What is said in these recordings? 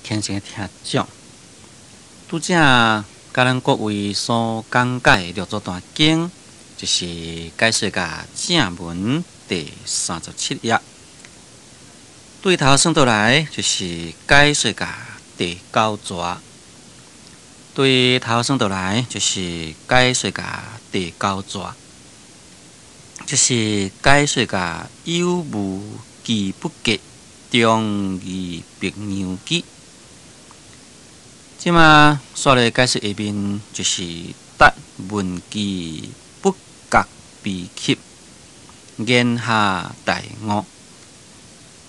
虔誠的聽眾，拄才共咱各位所講解的六祖壇經，就是解說甲正文第37頁。對頭算倒來，就是解說甲第九逝。對頭算倒來，就是解說甲第九逝，就是解說甲有無記不覺，中義白羊記。這馬煞來解釋下面，就是達聞記不覺悲泣，言下大悟。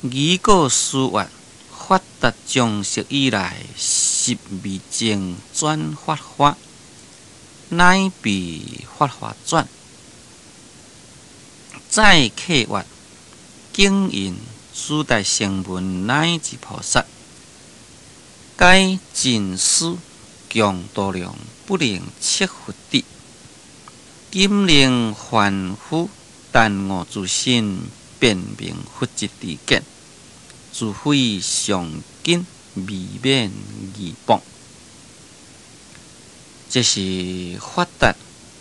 疑過思閱，法達將識以來，識未證轉法華，乃被法華轉。再契閱，景引諸大聲聞乃至菩薩，皆盡思強度量不能測佛智，今令凡夫耽誤自心，辨明佛之知見，除非上緊未免疑謗。這是法達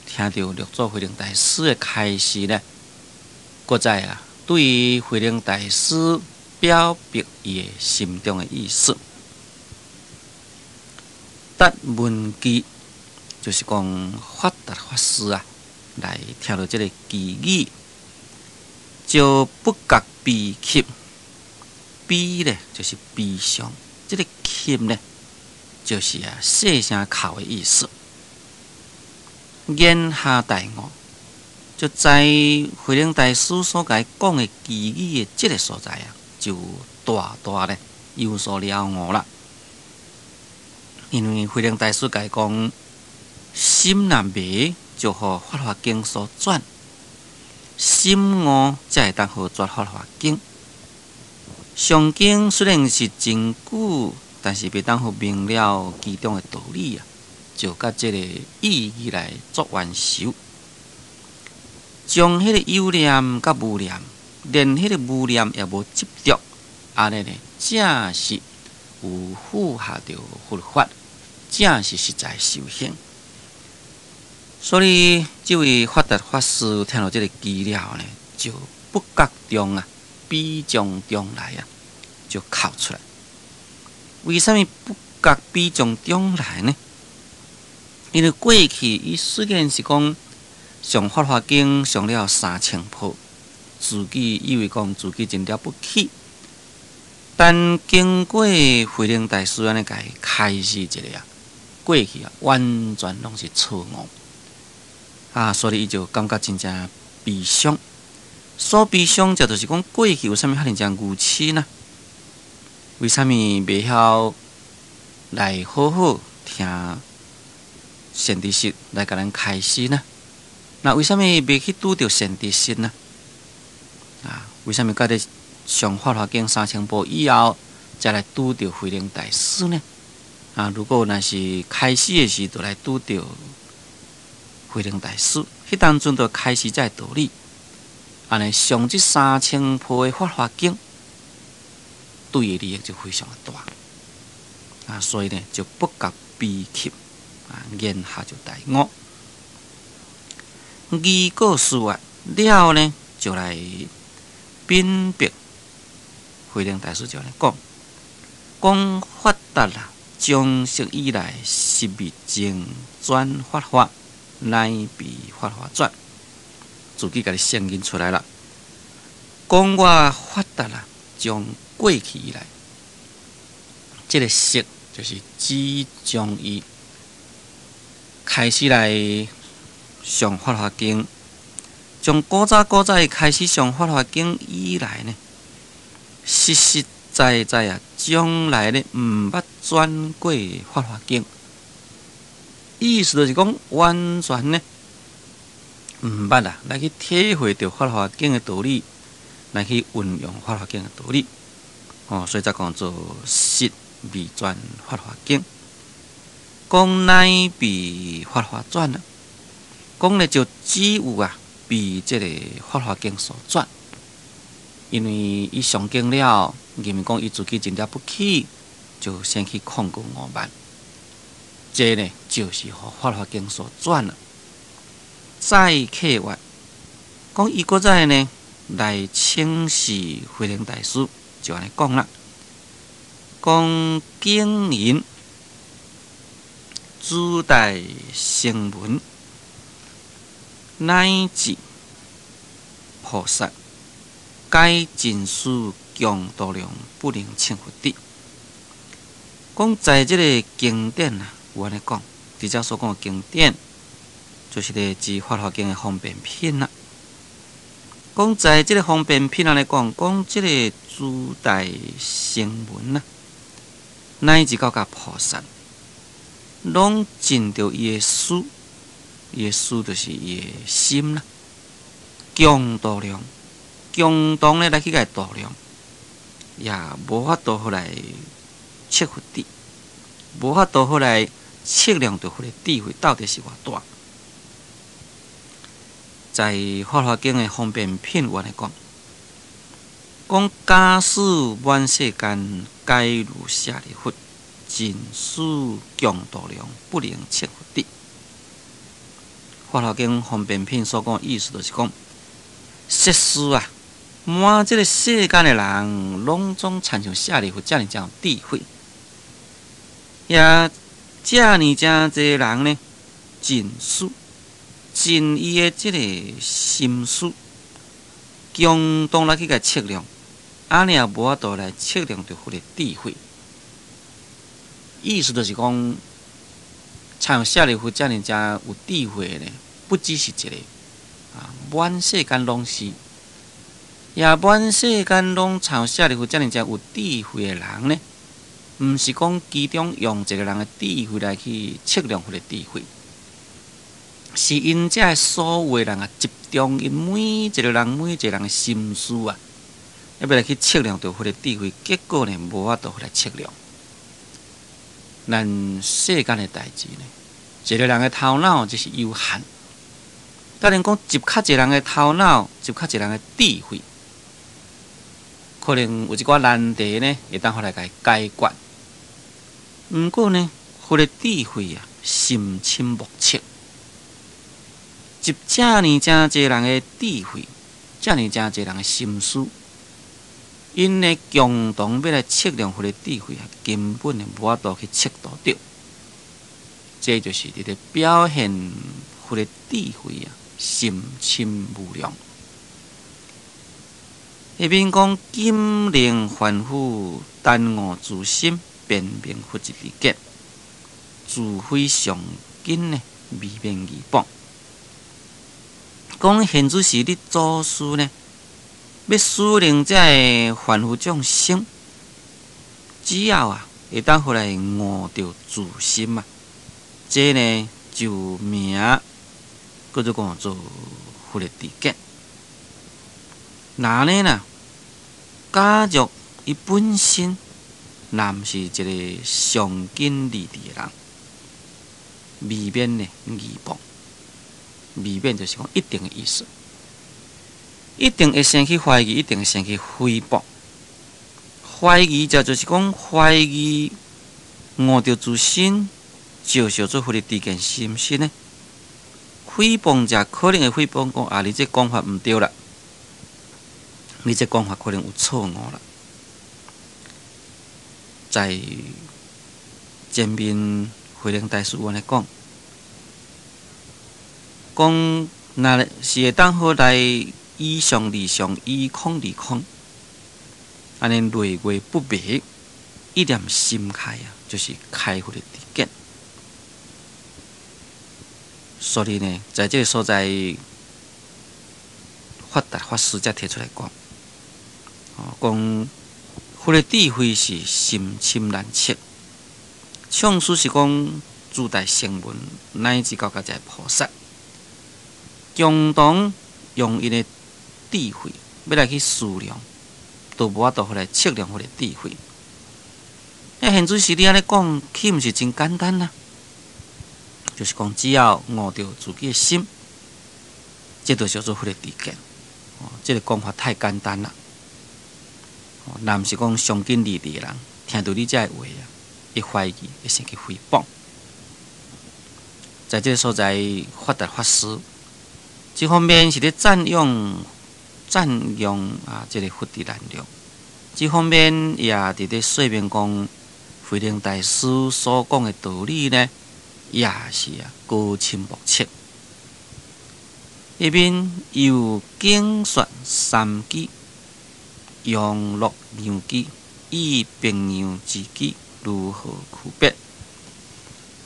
聽著六祖慧能大師的開示呢，閣再啊，對於慧能大師表白伊的心中的意思。達聞記就是講法達法師啊，來聽著這个偈語，就不覺悲泣。悲咧就是悲傷，這个泣咧就是啊細聲哭的意思。言下大悟，就在慧能大師所共伊講的偈語的這个所在啊，就大大咧有所了悟啦。因為慧能大師共伊講，心若迷，就予法華經所轉；心悟才會當予轉法華經。上經雖然是真久，但是袂當予明了其中的道理啊，就佮這个意義來作冤仇，將彼个有念佮無念，連彼个無念也無執著，按呢呢，才是有符合著佛法，才是實在修行。所以，這位法達法師聽著這个偈了呢，就不覺中啊，悲從中來啊，就哭出來。為啥物不覺悲從中來呢？因為過去伊雖然是講上法華經上了3000部，自己以為講自己真了不起，但經過慧能大師按呢共伊開示一下啊，過去啊完全攏是錯誤啊，所以伊就感覺真正悲傷。所悲傷，這就是講過去為啥物遐爾濟愚癡呢？為啥物袂曉來好好聽善知識來共咱開示呢？那為啥物袂去拄著善知識呢？啊，為啥物佮咧上法華經3000部以後，才來拄著慧能大師呢？啊，如果若是開始的時就來拄著慧能大師，彼當陣就開示這个道理，按呢上這三千部的法華經，對伊利益就非常的大。啊，所以呢，就不覺悲泣，啊，言下就大悟。疑過思閱了呢，就來稟白慧能大師就來講，講法達啦，將識以來識未證轉法華，乃被法華轉，自己共你承認出來啦。講我法達啦，將過去以來，這个識就是指將伊開始來上法華經，從古早古早伊開始上法華經以來呢，實實在在啊，將來呢毋捌轉過法華經，意思就是講完全呢毋捌啊來去體會著法華經的道理，來去運用法華經的道理，哦，所以才講做識未轉法華經，講乃被法華轉啊，講咧就只有啊被這个法華經所轉，因為伊上經了，認為講伊自己真了不起，就生起控告傲慢。這呢，就是予法華經所轉啦。再客話，講伊閣再呢來請示慧能大師，就按呢講啦。講經云諸大聲聞乃至菩薩，皆盡思強度量不能稱佛智。講在這个經典啊，有按呢講，佇遮所講的經典，就是咧指《法華經》的方便品啦。講在這个方便品按呢講，講這个諸大聲聞啊，乃至到甲菩薩，攏盡著伊的思，伊的思就是伊的心啦。強度量，共同咧來去共度量，也無法度好來測佛智，無法度好來測量著佛的智慧到底是偌大。在《法華經》的方便品有按呢講，講假使滿世間皆如舍利弗，盡思強度量，不能測佛智。《法華經》方便品所講的意思，就是講，設使啊，滿這个世間的人，攏總親像舍利弗遮爾誠有智慧，也遮爾誠濟人呢，盡思盡伊的這个心思，共同來去共測量，按呢也無法度來測量著佛的智慧。意思就是講，像舍利弗遮爾誠有智慧的呢，不只是一个，啊，滿世間攏是，也滿世間攏像舍利弗遮爾誠有智慧的人呢，毋是講其中用一个人的智慧來去測量佛的智慧，是𪜶遮的所有的人啊，集中𪜶每一个人每一个人的心思啊，欲來去測量著佛的智慧，結果呢，無法度來測量。咱世間的代誌呢，一个人的頭腦就是有限。當然講集較濟人的頭腦，集較濟人的智慧，可能有一寡難題呢，會當予來共解決。毋過呢，佛的智慧啊，深深莫測。集遮爾誠濟人的智慧，遮爾誠濟人的心思，𪜶呢共同欲來測量佛的智慧啊，根本呢無法度去測度著。這就是佇咧表現佛的智慧啊，深深無量。下面講今令凡夫耽誤自心，辨明佛之知見，自非上根呢，未免疑謗。講現此時你祖師呢，欲使令這个凡夫眾生，只要啊會當予來悟著自心啊，這呢就名叫做講做佛的知見。若呢啦，假若伊本身若毋是一个上根利智的人，未免呢疑謗，未免就是講一定的意思，一定會生起懷疑，一定會生起誹謗。懷疑者就是講懷疑悟著自心，就叫做佛的知見是毋是呢？誹謗者可能會誹謗講啊，你這講法毋對啦，你這講法可能有錯誤啦。在前面慧能大師有按呢講，講若是會當好來依相離相，依空離空，按呢累月不滅，一念心開啊，就是開佛的知見。所以呢，在這个所在，法達法師才提出來講，哦，講佛的智慧是深深難測。創始是講諸大聲聞乃至到甲這个菩薩，共同用𪜶的智慧，欲來去思量，都無法度予來測量佛的智慧。啊，現此時你按呢講，豈毋是真簡單啊？就是講，只要悟著自己的心，這就叫做佛的知見。哦，這个講法太簡單啦。哦，若毋是講上根利智的人，聽著你這个話啊，會懷疑，會生起誹謗。在這个所在，法達法師一方面是咧讚揚讚揚啊，這个佛的能量；一方面也佇咧說明講，慧能大師所講的道理呢，也是啊高深莫測。一面又經說三機、羊鹿牛機與白羊之機如何區別？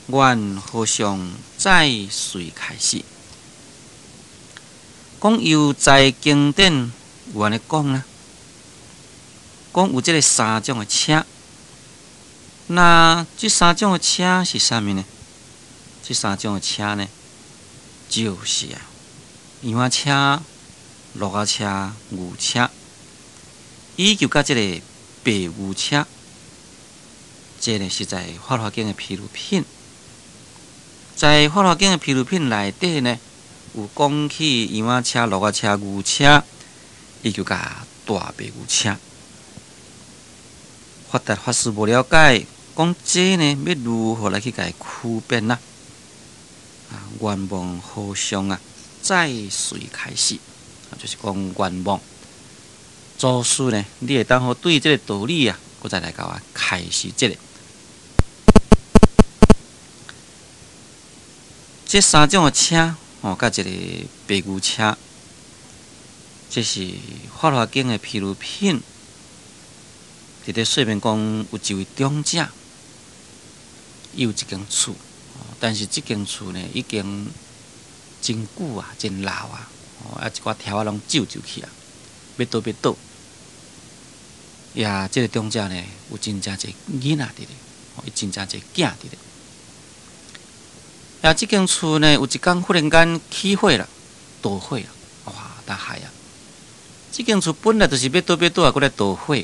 願和尚再隨開示。講悠哉經典有按呢講啦，講有這个三種的車。那這三種的車是啥物呢？這三種的車呢，就是啊，羊仔車、鹿仔車、牛車，以及佮這个白牛車。這个是在《法華經》的毗盧品，在《法華經》的毗盧品內底呢，有講起羊仔車、鹿仔車、牛車，以及佮大白牛車。法達法師無了解，講這呢欲如何來去共伊區別呢？啊，願望和尚啊，再隨開示，啊，就是講願望祖師呢，你會當好對這个道理啊，閣再來共我開示這个。這三種的車，吼，佮一个白牛車，這是《法華經》的毗盧品，佇咧說明講有一位長者，伊有一間厝，但是這間厝呢已經真久啊，真老啊，啊一寡條仔攏皺皺去啊，欲倒欲倒。呀，這个長者呢有真正濟囡仔佇咧，伊真正濟囝佇咧。啊！這間厝呢，有一工忽然間起火啦，著火啦，哇！大害啊！這間厝本來就是欲倒欲倒啊，閣來著火，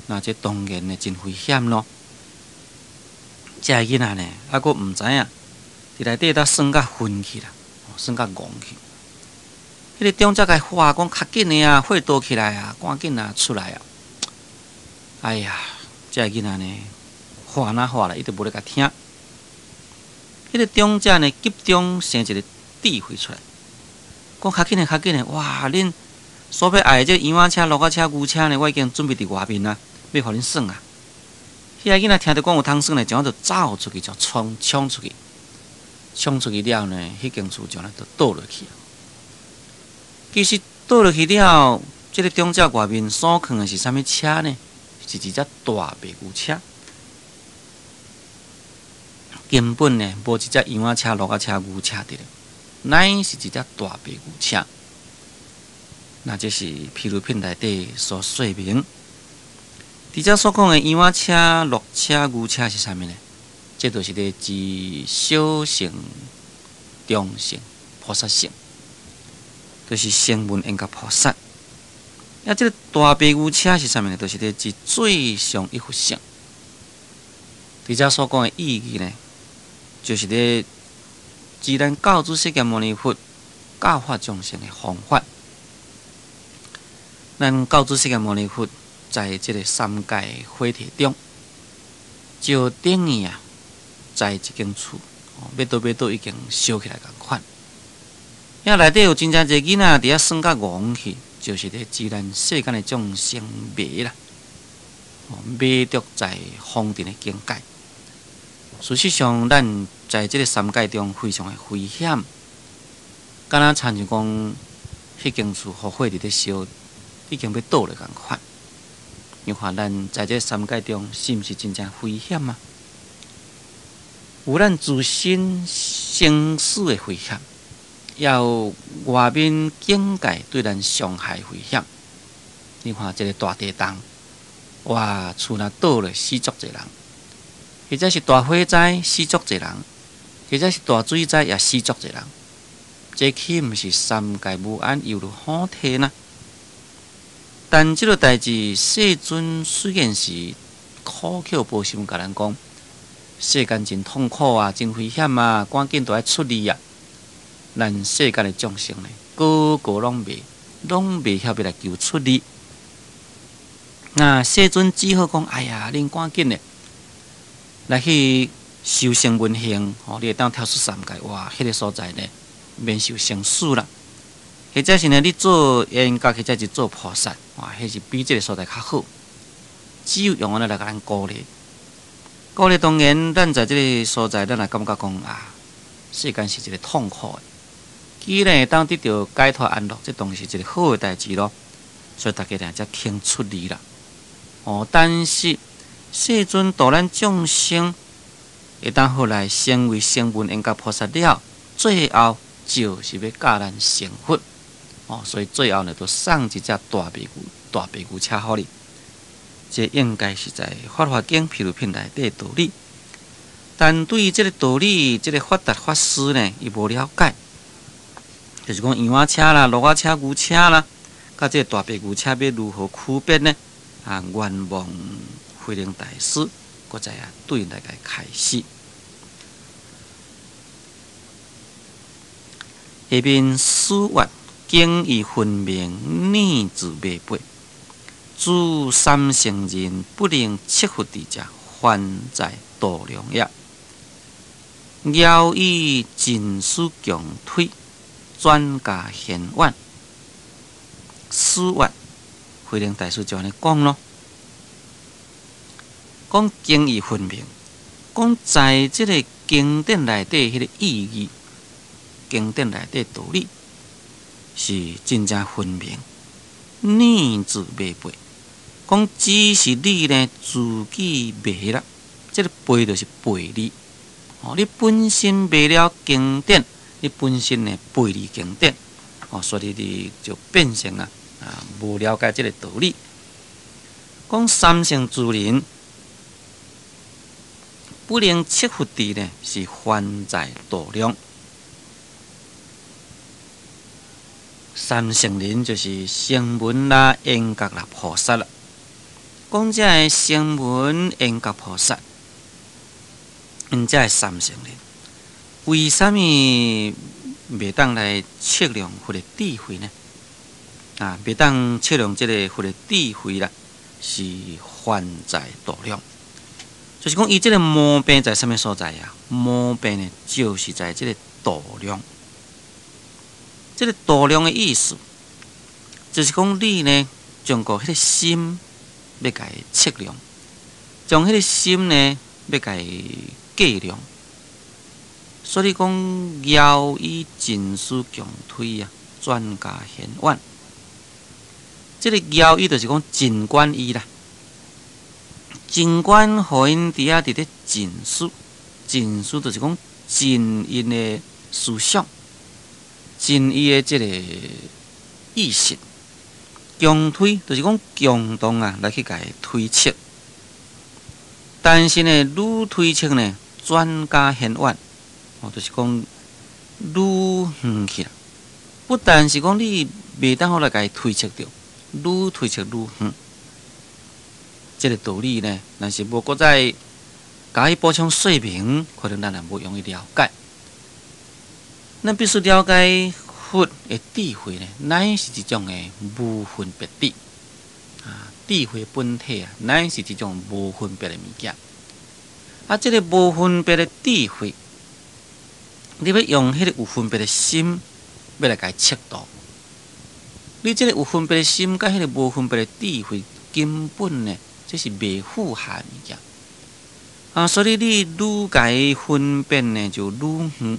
那這當然呢真危險咯。這个囡仔呢，啊，閣毋知影，佇內底搭耍甲昏去啦，耍甲戇去。彼个長者共伊喊講較緊的啊，火著起來啊，趕緊啊出來啊！哎呀，這个囡仔呢，喊哪喊啦，伊都無咧共聽。彼个長者呢，急中生一个智慧出來，講較緊的，較緊的，哇！恁所欲愛的這个羊仔車、鹿仔車、牛車呢，我已經準備佇外面啊，欲予恁耍啊。彼个囡仔聽著講有通耍呢，就走出去，就衝衝出去，衝出去了呢，彼間厝就呢就倒落去啊。其實倒落去了，這个長者外面所囥的是啥物車呢？是一隻大白牛車。根本呢，無一隻羊仔車、鹿仔車、牛車佇咧，乃是一隻大白牛車。那這是毗盧品內底所說明。佇遮所講的羊仔車、鹿車、牛車是啥物呢？這就是咧指小乘、中乘、菩薩乘，就是聲聞緣覺菩薩。啊，這个大白牛車是啥物呢？就是咧指最上一佛乘。佇遮所講的意義呢，就是咧指咱教主釋迦牟尼佛教化眾生的方法。咱教主釋迦牟尼佛在這个三界火宅中，就等於啊，在一間厝，欲倒欲倒已經燒起來仝款。遐內底有真正濟囡仔佇遐耍甲戇去，就是咧指咱世間的眾生迷啦，迷著在紅塵的境界。事實上，咱在這个三界中非常的危險，敢若親像講，彼間厝予火佇咧燒，已經欲倒落仝款。你看，咱在這个三界中，是毋是真正危險啊？有咱自身生死的危險，也有外面境界對咱傷害危險。你看，這个大地動，哇，厝若倒落死足濟人；或者是大火災死足濟人；或者是大水災也死足濟人。這豈毋是三界無安，猶如火宅呢？但這个代誌，世尊雖然是苦口婆心共咱講，世間真痛苦啊，真危險啊，趕緊都愛出離啊！咱世間的眾生呢，個個攏袂曉欲來求出離。那世尊只好講：哎呀，恁趕緊的，來去修聲聞行，吼，你會當跳出三界，哇！彼個所在呢，免受生死啦。或者是呢，你做緣覺，或者是做菩薩，哇！彼是比這個所在較好。只有用按呢來共咱鼓勵，鼓勵當然，咱在這個所在，咱也感覺講啊，世間是一個痛苦的。既然會當得著解脫安樂，這當然是一個好的代誌囉。所以大家呢才肯出離啦。哦，但是世尊度咱眾生，會當後來成為聲聞緣覺菩薩了，最後就是欲教咱成佛。哦，所以最後呢，就送一隻大白牛、大白牛車予你。這應該是在《法華經》譬喻品內底道理。但對於這個道理，這個法達法師呢，伊無了解，就是講羊仔車啦、驢仔車、牛車啦，佮這個大白牛車欲如何區別呢？啊，願望慧能大師閣再啊對𪜶來共開示。下面師曰：經義分明，膩字未背。諸三乘人不能測佛智者，凡在度量也。遙以盡思強推，轉加玄遠。師曰：慧能大師就按呢講囉，講經義分明，講在這个經典內底彼个意義，經典內底道理是真正分明，膩字未背。講只是你呢自己迷啦，這个背就是背離。哦，你本身迷了經典，你本身呢背離經典，哦，所以你就變成啊無了解這个道理。講三乘諸人不能測佛智呢，是凡在度量。三乘人就是聲聞啦、緣覺啦、菩薩啦。講這个聲聞、緣覺、菩薩，𪜶這个三乘人，為啥物袂當來測量佛的智慧呢？啊，袂當測量這个佛的智慧啦，是凡在度量。就是講，伊這个毛病在啥物所在啊？毛病呢，就是在這个度量。這个度量的意思，就是講你呢，將個彼个心欲共伊測量，將彼个心呢欲共伊計量。所以講，遙以盡思強推啊，轉加玄遠。這个遙以就是講盡管伊啦，盡管予𪜶佇遐佇咧盡思，盡思就是講盡𪜶的思想。盡伊的這个意識，強推就是講強動啊，來去共伊推測。但是呢，愈推測呢，轉加玄遠，哦，就是講愈遠去啦。不但是講你袂當好來共伊推測著，愈推測愈遠。這个道理呢，若是無閣再共伊補充說明，可能咱也無容易了解。咱必須了解佛的智慧呢，乃是一種的無分別智啊，智慧本體啊，乃是一種無分別的物件。啊，這个無分別的智慧，你欲用彼个有分別的心，欲來共伊測度。你這个有分別的心，佮彼个無分別的智慧，根本呢，這是袂符合的物件。啊，所以你愈共伊分辨呢，就愈遠。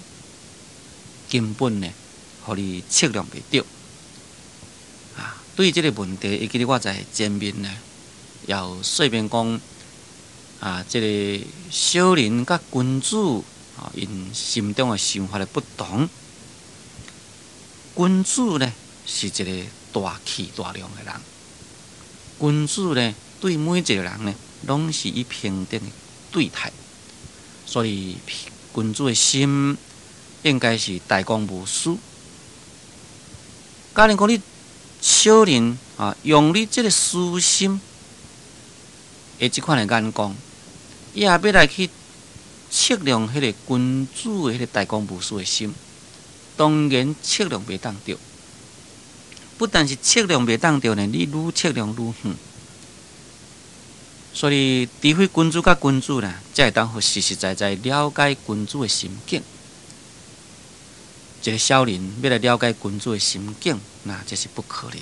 根本呢，予你測量袂著啊！對這个問題，會記得我在前面呢，也有說明講啊，這个小人佮君子啊，𪜶心中的想法的不同。君子呢，是一个大氣大量的人。君子呢，對每一個人呢，攏是以平等的對待。所以，君子的心應該是大公無私。假如講你小人啊，用你這个私心的這款的眼光，伊也欲來去測量彼个君子的彼个大公無私的心，當然測量袂當著。不但是測量袂當著呢，你愈測量愈遠。所以，除非君子佮君子啦，才會當予實實在在了解君子的心境。一个小人欲來了解君子的心境，那這是不可能。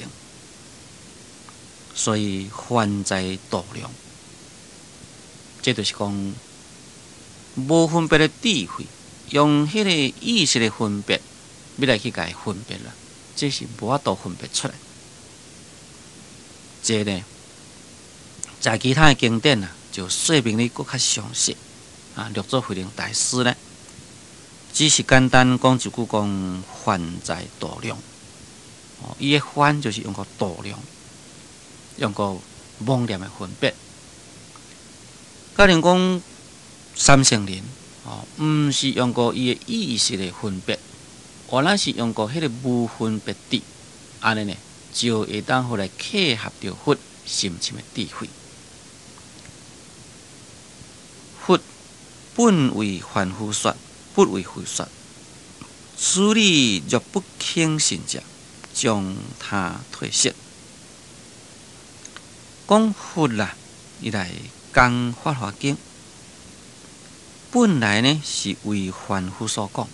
所以，凡在度量，這就是講無分別的智慧，用彼個意識的分別，欲來去共伊分別啦，這是無法度分別出來。這呢，在其他的經典啊，就說明得閣較詳細啊。六祖慧能大師呢，只是簡單講一句講凡在度量。哦，伊的凡就是用個度量，用個妄念的分別。假如講三乘人哦，毋是用過伊的意識的分別，原來是用過彼个無分別智，按呢呢，就會當予來契合著佛深深的智慧。佛本為凡夫說，不為佛說。此理若不肯信者，將他退失。講佛啦，伊來講《法華經》，本來呢是為凡夫所講，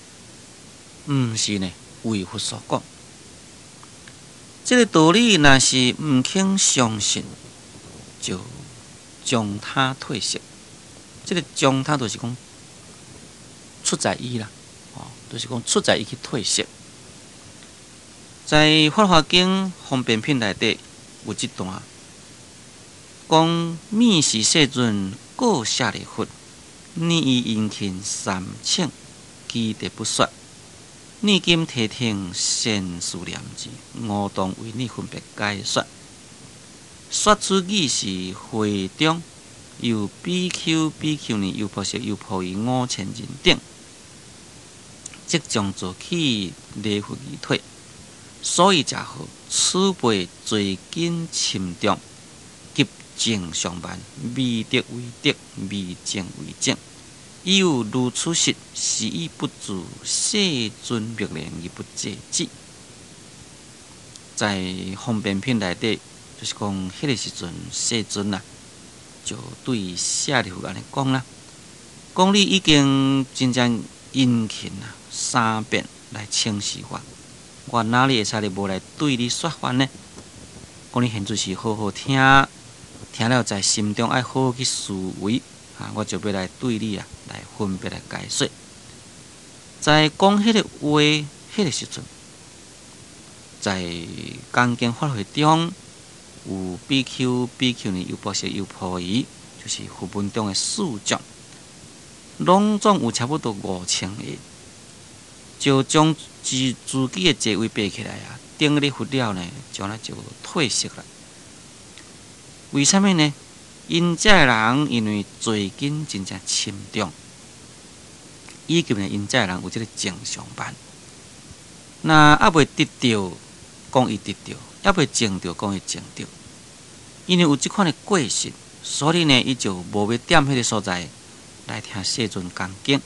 毋是呢為佛所講。這个道理若是毋肯相信，就將他退失。這个將他就是講出在伊啦，哦，就是講出在伊去退失。在《法華經》方便品內底有這段，講爾時世尊告舍利弗：你以殷勤三請，其德不說。你今諦聽善思念之，吾當為你分別解說。說此語時，會中有比丘、比丘尼、優婆塞、優婆夷5000人等，即將坐起禮佛而退。所以者何？此輩罪根深重，及增上慢，未得為得，未證為證。已有如此失，是以不住世尊默然而不制止。在方便品內底，就是講彼个時陣，世尊啊，就對舍利弗按呢講啦，講你已經真正殷勤啊，三遍來請示我，我哪裡會使咧無來對你說法呢？講你現在是好好聽，聽了在心中愛好好去思維啊，我就欲來對你啊來分別來解說。在講彼个話彼个時陣，在講經法會中，有比丘、比丘尼、優婆塞、優婆夷，就是佛門中的四眾，攏總有差不多5000個，就將自己的座位爬起來啊，頂禮佛了呢，將來就退席啦。為啥物呢？𪜶遮的人因為罪根真正深重，以及呢，𪜶遮的人有這个增上慢。若猶未得著，講伊得著；猶未證著，講伊證著。因為有這款的過失，所以呢，伊就無欲踮彼个所在來聽世尊講經。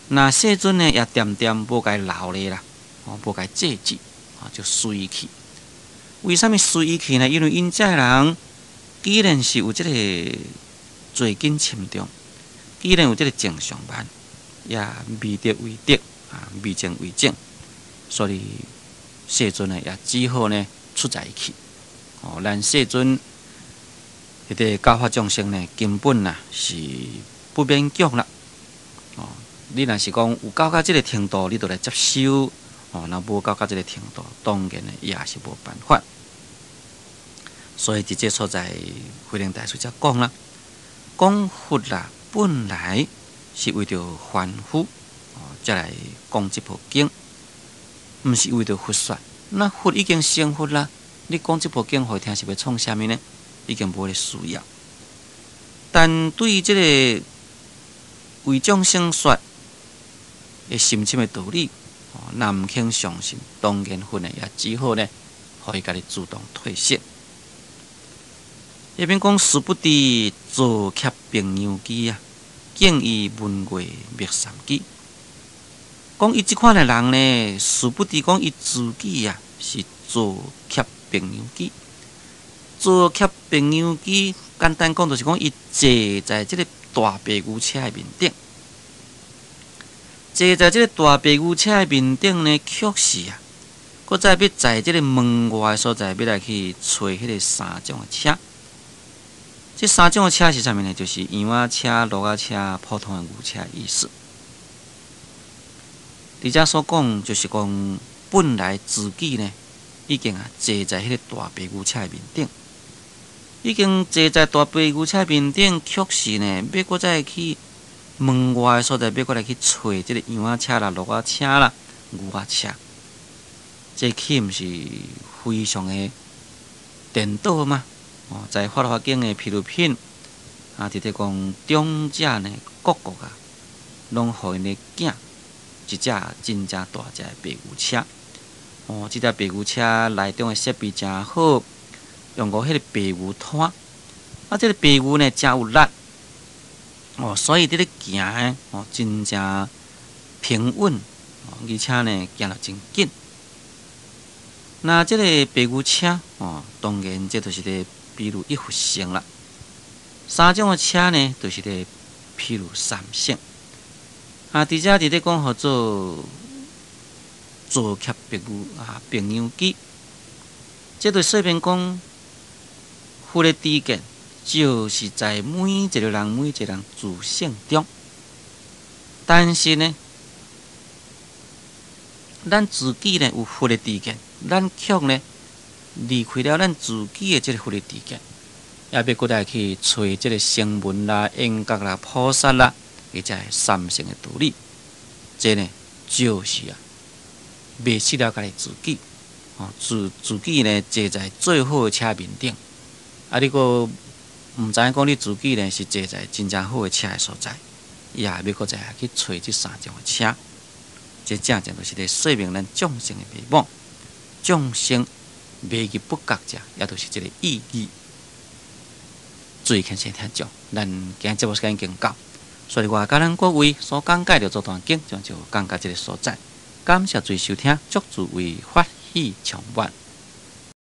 若世尊呢，也恬恬無共伊留咧啦，哦，無共伊制止，啊，就隨伊去。為啥物隨伊去呢？因為𪜶遮的人既然是有這个罪根深重，既然有這个增上慢，也未得為得，啊，未證為證，所以世尊呢也只好呢出在伊去。哦，咱世尊彼个教化眾生呢，根本啊是不勉強啦。哦，你若是講有到這个程度，你就來接受；哦，若無到這个程度，當然呢也是無辦法。所以佇這所在，慧能大師才講啦，講佛啦，本來是為著凡夫，哦，才來講這部經，毋是為著佛說。那佛已經成佛啦，你講這部經予伊聽是欲創啥物呢？已經無咧需要。但對這个為眾生說的深深的道理，哦，若毋肯相信，當然佛呢也只好呢，予伊家己主動退失。彼邊講殊不知造怯平陽機啊，竟以聞樂滅三機。講伊這款的人呢，殊不知講伊自己啊是造怯平陽機。座徛白羊機，簡單講就是講，伊坐在這个大白牛車的面頂，坐在這个大白牛車的面頂呢，卻是啊，閣再欲在這个門外的所在，欲來去揣彼个三種的車。這三種的車是啥物呢？就是羊仔車、驢仔車、普通的牛車的意思。佇遮所講，就是講本來自己呢，已經啊坐在彼个大白牛車的面頂，已經坐在大白牛車面頂，卻是呢，欲閣再去門外的所在，欲閣來去揣這个羊仔車啦、驢仔車啦、牛仔車，這豈毋是非常的顛倒嗎？哦，在《法華經》的譬喻品啊，佇咧講長者呢，各國啊，攏予𪜶的囝一隻真正大隻的白牛車。哦，這隻白牛車內中的設備誠好，用過彼个白牛拖，啊，這个白牛呢誠有力，哦，所以佇咧行的哦，真正平穩，而且呢行得真緊。那這个白牛車哦，當然這就是咧比喻一佛乘啦。三種的車呢，就是咧比喻三乘。啊，佇遮佇咧講號做座徛白牛啊，白羊機，這就說明講佛的知見，就是在每一个人每一个人自性中。但是呢，咱自己呢有佛的知見，咱卻呢離開了咱自己的這个佛的知見，也欲閣來去揣這个聲聞啦、緣覺啦、菩薩啦，伊才會三乘的道理。這呢就是啊，迷失了家己自己，哦，自己呢坐在最好的車面頂，啊，你閣毋知影講你自己呢是坐在真正好的車的所在，也欲閣再去揣這三種的車，這正正就是咧說明咱眾生的迷惘，眾生迷而不覺者，也就是這个意義。注意虔誠聽眾，咱今日節目時間已經到，所以我佮咱各位所講解的這段經，就講到這个所在。感謝注意收聽，祝諸位法喜充滿。